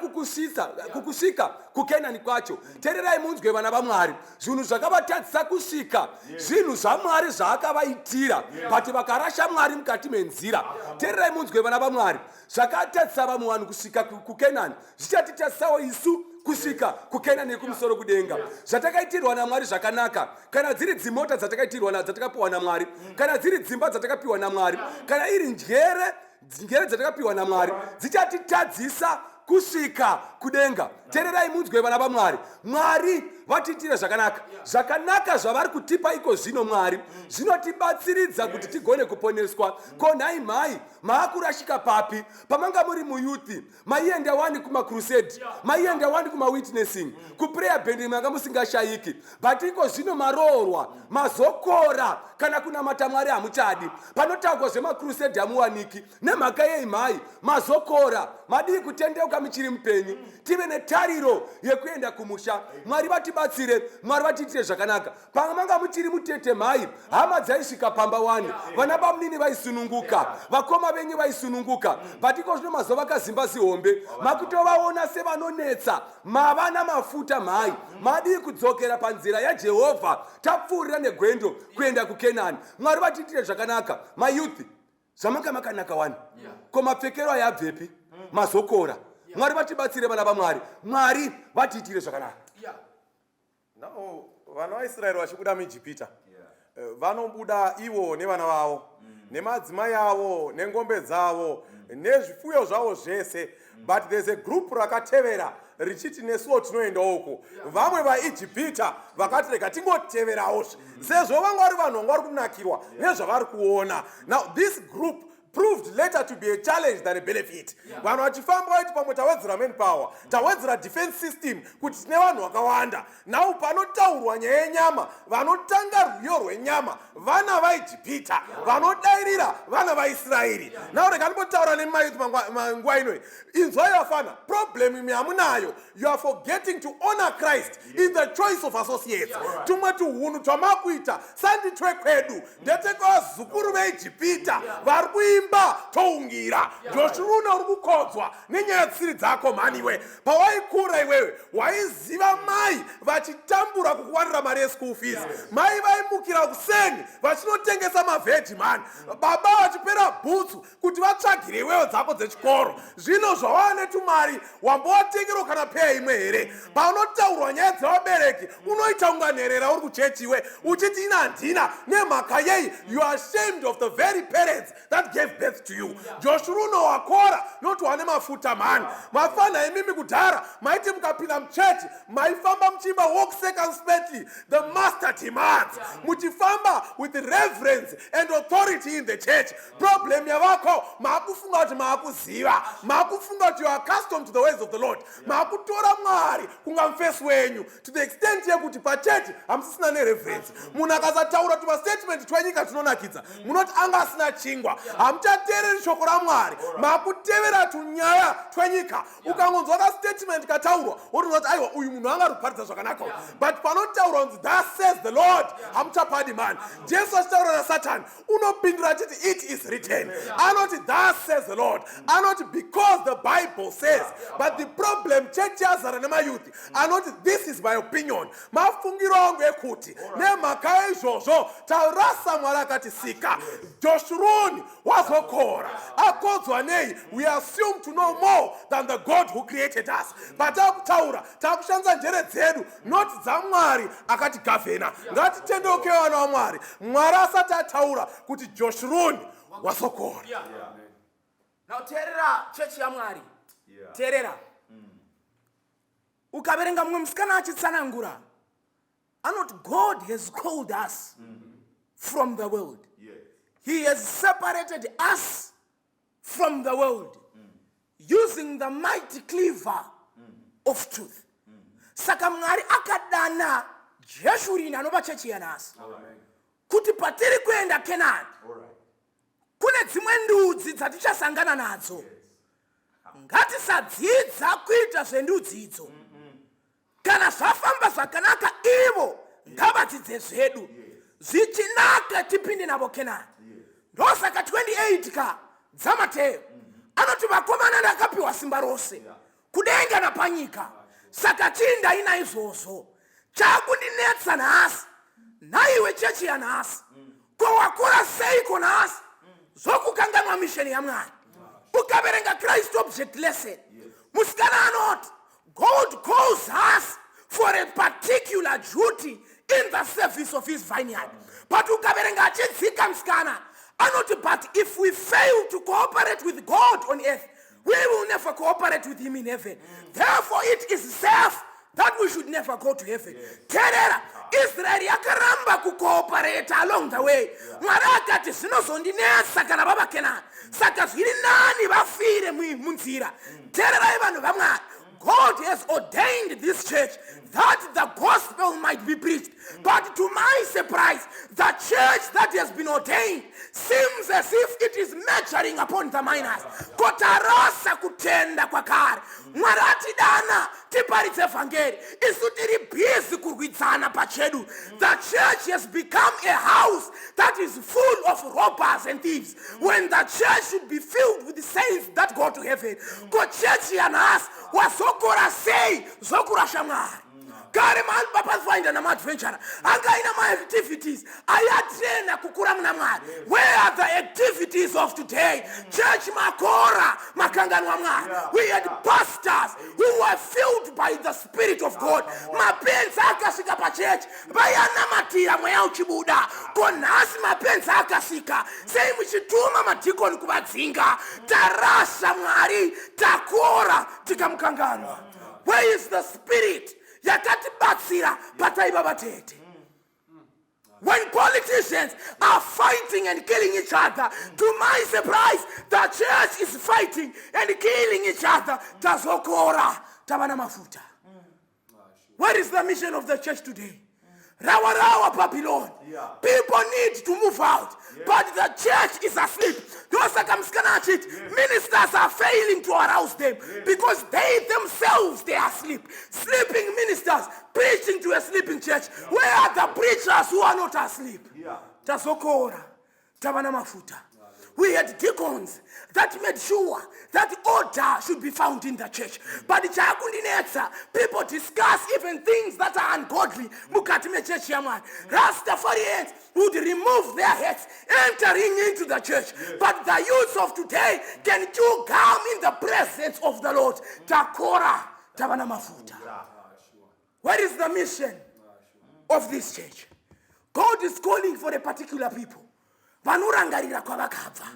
kukusvika kuKenani kwacho. Teererai munzwe, vana vaMwari, zvinhu zvakavatadzisa kusvika zvinhu zvaMwari zvaakavaitira, but vakarasha Mwari mukati menzira. Teererai munzwe, vana vaMwari, zvakatadzisa vamwe vanhu kusvika kuKenani zvichatitadzisawo isu kusvika kuKenani yekumusoro kudenga. Zvatakaitirwa naMwari zvakanaka, kana dziri dzimota dzatakaitira, dzatakapiwa namwari, kana dziri dzimba dzatakapiwa naMwari, kana iri njere dzatakapiwa naMwari, dzichatitadzisa kusvika kudenga. Teererai munzwe, vana vaMwari, Mwari vatiitire zvakanaka. Zvakanaka zvavari kutipa iko zvino Mwari zvinotibatsiridza kuti tigone kuponeswa. Ko nhai mhai, maakurashika papi? Pamanga muri muyouth maienda wani kumacrusade, maienda wani kumawitnessing, kuprayer band manga musingashayiki, but iko zvino maroorwa, mazokora, kana kunamata Mwari hamuchadi. Panotaurwa zvemacrusade hamuwaniki. Nemhaka yei mhai? Mazokora. Madii kutendeuka muchiri mupenyu, tive netariro yekuenda kumusha? Mwari vatibatsire, Mwari vatiitire zvakanaka. Pamanga muchiri mutete mhai, hama dzaisvika pamba wani, vana bamunini vaisununguka, vakoma venyu vaisununguka, but iko zvino mazuva vakazimba zihombe, makutovaona sevanonetsa. Mava namafuta mhai, madii kudzokera panzira yaJehovha, tapfuurira negwendo kuenda kuKenani? Mwari vatiitire zvakanaka. Mayouth, zvamanga makanaka wani, ko mapfekero ayabvepi? Mazokora. Mwari vatibatsire, vana vaMwari, Mwari vatiitire zvakanaka.
Now vana vaIsraeri vachibuda muIjipita, vanobuda ivo nevana vavo nemadzimai avo nengombe dzavo nezvifuyo zvavo zvese, but there's a group rakatevera richiti nesuwo tinoendawo uko. Vamwe vaIjipita vakati rega tingoteverawo sezvo vanga vari vanhu vanga vari kunakirwa nezvavari kuona. Now this group proved later to be a challenge than a benefit. Vanhu vachifamba vaiti pamwe tawedzera manpower, tawedzera defense system kuti tine vanhu vakawanda. Now panotaurwa nyaya yenyama, vanotanga rwiyo rwenyama vana vaIjipita, vanodairira vana vaIsraeri. Now rega ndimbotaura nemayouth nguva inoi. Inzwai vafana, problem imi hamunayo, you are forgetting to honor Christ in the choice of associates. Tumwe tuhunhu twamakuita sanditwe kwedu, ndetekavazukuru veIjipita vari kuimba toungira. Joshuruna, uri kukodzwa nenyaya dzisiri dzako mhaniwe. Pawaikura iwewe waiziva mai vachitambura kukuwanira mari yeschool fees. Mai vaimukira kuseni vachinotengesa mavheji mani, baba vachipera bhutsu kuti vatsvagire iwewo dzako dzechikoro. Zvino zvawava netumari, wambowatengerwa kana peya imwe here? Paunotaurwa nyaya dzevabereki unoita kunga nherera uri kuchechiwe uchiti ina handina. Nemhaka yei? You are ashamed of the very parents that gave birth to you. Joshuruno, wakora noti wane mafuta mhani. Mafana imimi, kudhara maiti mukapinda muchechi maifamba muchiimba "Walk circumspectly, the master demands," muchifamba with reverence and authority in the church. Problem yavako, maakufunga kuti maakuziva, maakufunga kuti you are accustomed to the ways of the Lord. Maakutora Mwari kunga mufesi wenyu to the extent yekuti pachechi hamusisina nereverence. Munhu akasataura tumastatement twenyika tunonakidza, munoti anga asina chingwa. Hamuchateereri shoko raMwari, maakutevera tunyaya twenyika. Ukangonzwa kastatement kataurwa, wotonzwa kuti aiwa, uyu munhu anga ari kuparidza zvakanaka, but panotaurwa kunzi "Thus says the Lord," hamuchapadi mani. Jesu achitaura naSatani unopindura achiti, "It is written." Anoti, "Thus says the Lord," anoti, "Because the Bible says." But the problem, chechi yazara nemayouth anoti, "This is my opinion, mafungiro angu ekuti." Nemhaka yeizvozvo tarasa Mwari akatisika. Joshuruni wazokora, akodzwa nei? We assume to know more than the God who created us. Patakutaura takushandisa njere dzedu, not dzaMwari akatigavhena. Ngatitendeuke, vana vaMwari, Mwari asati ataura kuti Joshuruni wazokora.
Now teerera, chechi yaMwari, teerera. Ukaverenga mumwe musikana achitsanangura anoti, "God has called us from the world. He has separated us from the world using the mighty cleaver." of truth. Saka Mwari akadana Jeshurini anova chechi yanhasi kuti patiri kuenda Kenani kune dzimwe ndudzi dzatichasangana nadzo, ngatisadzidza kuita zvendudzi idzo. Kana zvafamba zvakanaka, ivo ngavadzidze zvedu, zvichinaka tipinde navo Kenani. Ndosaka 28 ka dzaMateo anoti, "Vakomana, ndakapiwa simba rose kudenga napanyika, saka chiindai naizvozvo." Chakundinetsa nhasi, nhaiwe chechi yanhasi, ko wakura seiko nhasi zvokukanganwa mission yaMwari? Ukaverenga Christ Object Lesson, musikana anoti God calls us for a particular duty in the service of his vineyard. But ukaverenga achidzika, musikana anoti, but if we fail to cooperate with God on earth, we will never cooperate with him in heaven. Therefore it is safe that we should never go to heaven. Teerera, Israeri yakaramba kucooperate along the way. Mwari akati, "Zvinozondinetsa kana vava Kenani, saka zviri nani vafire munzira." Teererai, vanhu vaMwari, God has ordained this church that the gospel might be preached. But to my surprise, the church that has been ordained seems as if it is measuring upon the minors. Kotarasa kutenda kwakare. Mwari atidana tiparidze vhangeri, isu tiri busy kurwidzana pachedu. The church has become a house that is full of robbers and thieves when the church should be filled with the saints that go to heaven. Ko chechi yanhasi wazokora sei zvokurasha Mwari? Kare maPathfinder namaadventurer anga aina maactivities ayatrena kukura muna Mwari. Where are the activities of today? Church, makora, makanganwa Mwari. We had pastors who were filled by the Spirit of God. Mapenzi akasvika pachechi, vayanamatira, mweya uchibuda. Ko nhasi mapenzi akasvika, sei muchituma madhikoni kuvadzinga? Tarasa Mwari, takora, tikamukanganwa. Where is the spirit yakatibatsira pataiva vatete? When politicians are fighting and killing each other, to my surprise, the church is fighting and killing each other. Tazokora, tava namafuta. Where is the mission of the church today? Rawa rawa Babylon. People need to move out, but the church is asleep. Ndosaka musikana achiti ministers are failing to arouse them because they themselves, they are asleep. Sleeping ministers preaching to a sleeping church. Where are the preachers who are not asleep? Tazokora, tava namafuta. We had deacons that made sure that order should be found in the church. But chaakundinetsa, people discuss even things that are ungodly mukati mechechi yaMwari. Rastafarians would remove their hats entering into the church, but the youths of today can chew gum in the presence of the Lord. Takora, tava namafuta. Where is the mission of this church? God is calling for a particular people vanorangarira kwavakabva.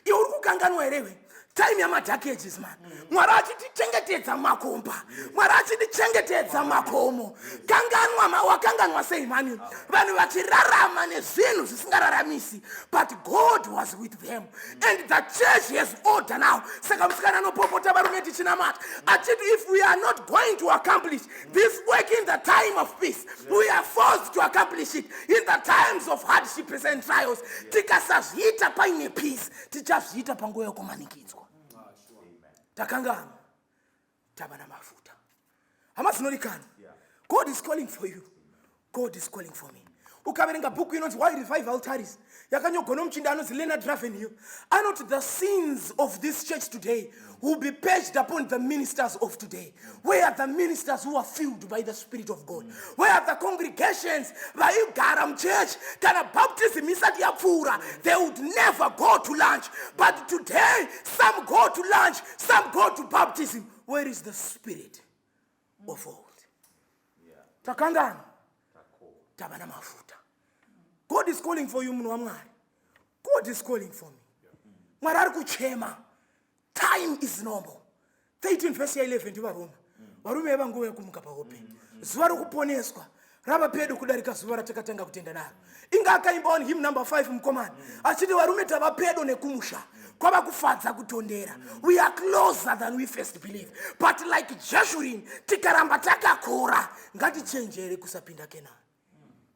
Iwe uri kukanganwa herewe time yamadark ages, man? Mwari achitichengetedza makomba, Mwari achitichengetedza makomo. Kanganwa wakanganwa sei, mani? Vanhu vachirarama nezvinhu zvisingararamisi, but God was with them and the church has order now. Saka musikana anopopota, varume, tichinamata, achiti if we are not going to accomplish this work in the time of peace, we are forced to accomplish it in the times of hardships and trials. Tikasazviita paine peace, tichazviita panguva yokumanikidzwa. Takanganwa, tava namafuta. Hama dzinodikanwa, God is calling for you, God is calling for me. Ukaverenga bhuku inonzi Why Revival Tarries, yakanyorwa nomuchinda anonzi Leonard Ravenhill, anoti the sins of this church today will be patched upon the ministers of today. Where are the ministers who are filled by the Spirit of God? Where are the congregations vaigara muchurch kana baptism isati yapfuura? They would never go to lunch, but today some go to lunch, some go to baptism. Where is the spirit of old? Takanganwa, tava namafuta. God is calling for you, munhu waMwari. God is calling for me. Mwari ari kuchema. Time is normal. 13 vhesi ya11 ndivaRoma. Varume, yava nguva yekumuka pahope. Zuva rokuponeswa rava pedo kudarika zuva ratakatanga kutenda naro. Inga akaimba on hymn number 5 mukomana achiti, "Varume, tava pedo nekumusha." Kwava kufadza kutondera. We are closer than we first believe. But like Jeshurin, tikaramba takakora, ngatichenjere kusapinda Kenani.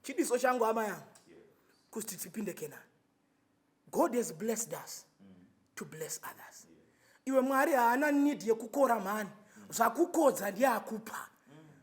Chidiso changu hama yangu kuti tipinde Kenani. God has blessed us to bless others. Iwe Mwari haana need yekukora mhani. Zvakukodza ndiye akupa.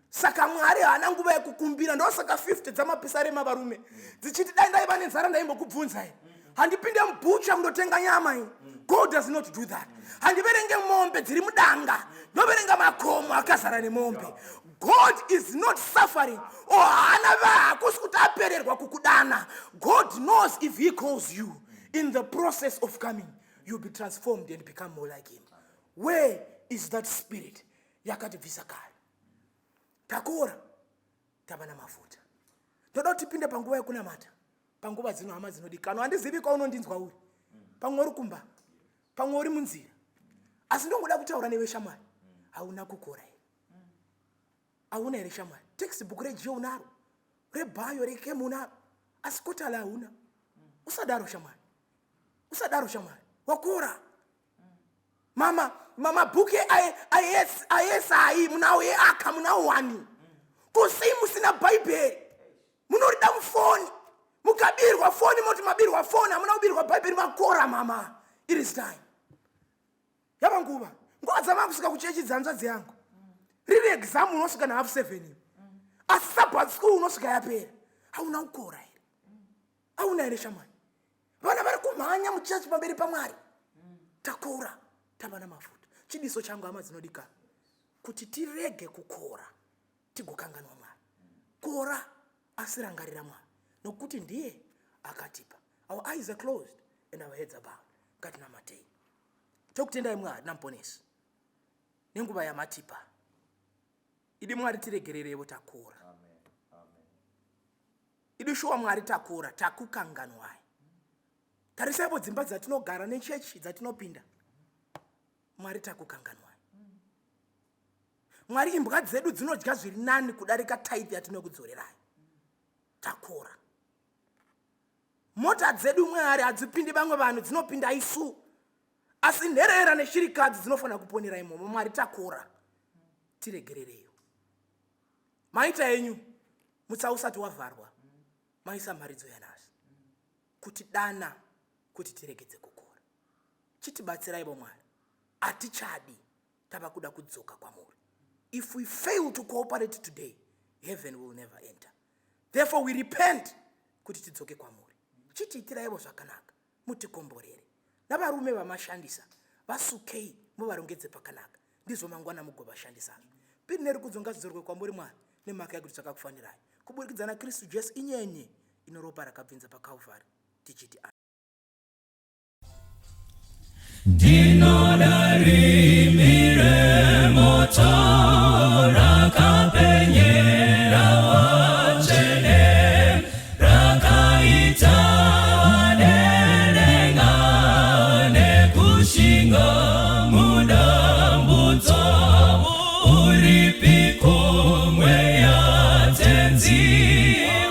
Saka Mwari haana nguva yekukumbira. Ndosaka 50 dzamapisarema varume dzichiti dai ndaiva nenzara ndaimbokubvunzai. Handipinde mubhucha kundotenga nyama iyi. God does not do that. Handiverenge mombe dziri mudanga, ndoverenga makomo akazara nemombe. God is not suffering or haana hakusi kuti apererwa kukudana. God knows if he calls you, in the process of coming you'll be transformed and become more like him. Where is that spirit yakatibvisa kare? Takora, tava namafuta. Ndoda kuti tipinde panguva yekunamata, panguva dzino hama dzinodikanwa. Handizivi kwaunondinzwa uri, pamwe uri kumba, pamwe uri munzira, asi ndongoda kutaura newe shamwari. Hauna kukora here? Hauna here shamwari? Textbook regeo unaro, rebio, rechem unaro, asi quarterly hauna. Usadaro shamwari, usadaro shamwari. Wakura mama, mabhuku aesai munawo, eaka munawo wani. Kusei musina Bhaibheri? Munorida mufoni. Mukabirwa foni moti mabirwa foni, hamuna kubirwa Bhaibheri. Makora mama. It is time, yava nguva. Nguva dzamakusvika kuchechi, dzanzvadzi yangu, riri exam unosvika na 7:30 iwe, asi Sabbath school unosvika yapera. Hauna kukora here? Hauna here shamwari? Vana vari kumhanya muchechi pamberi paMwari. Takora, tava namafuta. Chidiso changu hama dzinodikana kuti tirege kukora tigokanganwa Mwari. Kora, asi rangarira Mwari, nokuti ndiye akatipa. Our eyes are closed and our heads are bowed. Ngatinamatei. Tokutendai Mwari namuponesi nenguva yamatipa. Idi Mwari, tiregererevo, takura. Idi shuwa Mwari, takura, takukanganwai. Tarisaipo dzimba dzatinogara nechechi dzatinopinda. Mwari, takukanganwai. Mwari, imbwa dzedu dzinodya zviri nani kudarika tithe yatinokudzorerai. Takura. Mota dzedu Mwari hadzipindi vamwe vanhu, dzinopinda isu, asi nherera neshirikadzi dzinofanira kuponera imomo. Mwari, takura, tiregerereyo. Maita enyu mutsa usati wavharwa, maisa mharidzo yanhasi kuti dana kuti tiregedze kukora. Chitibatsiraivo Mwari, hatichadi, tava kuda kudzoka kwamuri. If we fail to cooperate today, heaven will never enter. Therefore we repent kuti tidzoke kwamuri. Chitiitiraivo zvakanaka, mutikomborere navarume vamashandisa. Vasukei, muvarongedze pakanaka, ndizvo mangwana mugovashandisazve. Piri nerikudzo ngazidzorwe kwamuri Mwari, nemhaka yekuti zvakakufanirai kuburikidza naKristu Jesu, inyenye ino ropa rakabvinza paKalvari, tichiti
Ndinoda rimi remoto rakapenyera vatsvene, rakaita vadenenga nekushinga mudambudzo. Uripiko mweya Tenzi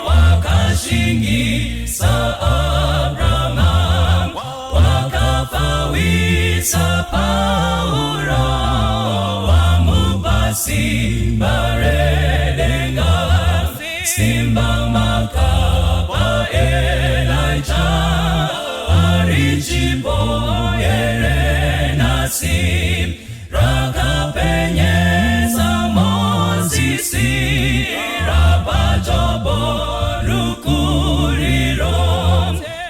wakashingisa Abraham, wakapawisa Pauro, wamupa simba redenga? Simba makapa Elijah arichipo here nhasi? Rakapenyesa Mozisi, rapaJobo rukuriro.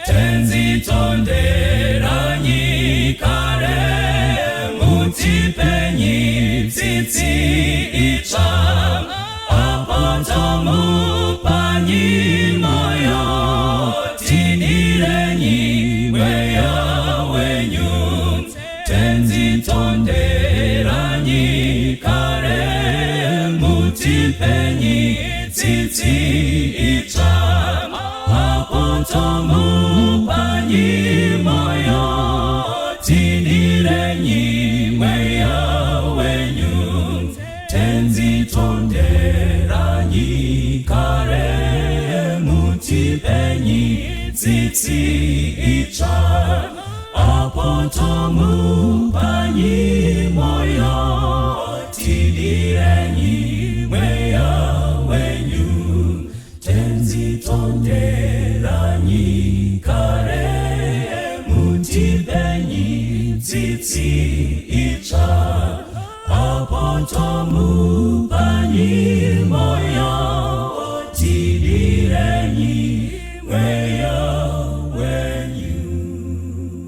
Tenzi, tonderanyi kare, mutipenyi tsitsi itsva. Apo tomupanyi moyo, tidirenyi mweya wenyu. Tenzi, tonderanyi kare, mutipenyi tsitsi itsva. Apo tomupanyi moyo, tidirenyi mweya wenyu. Tenzi, tonderanyi kare, mutipenyi tsitsi itsva. Apo Apo tomupanyi moyo, tidirenyi mweya wenyu. Tenzi tonderanyi kare, mutipenyi tsitsi itsva. Apo tomupanyi moyo.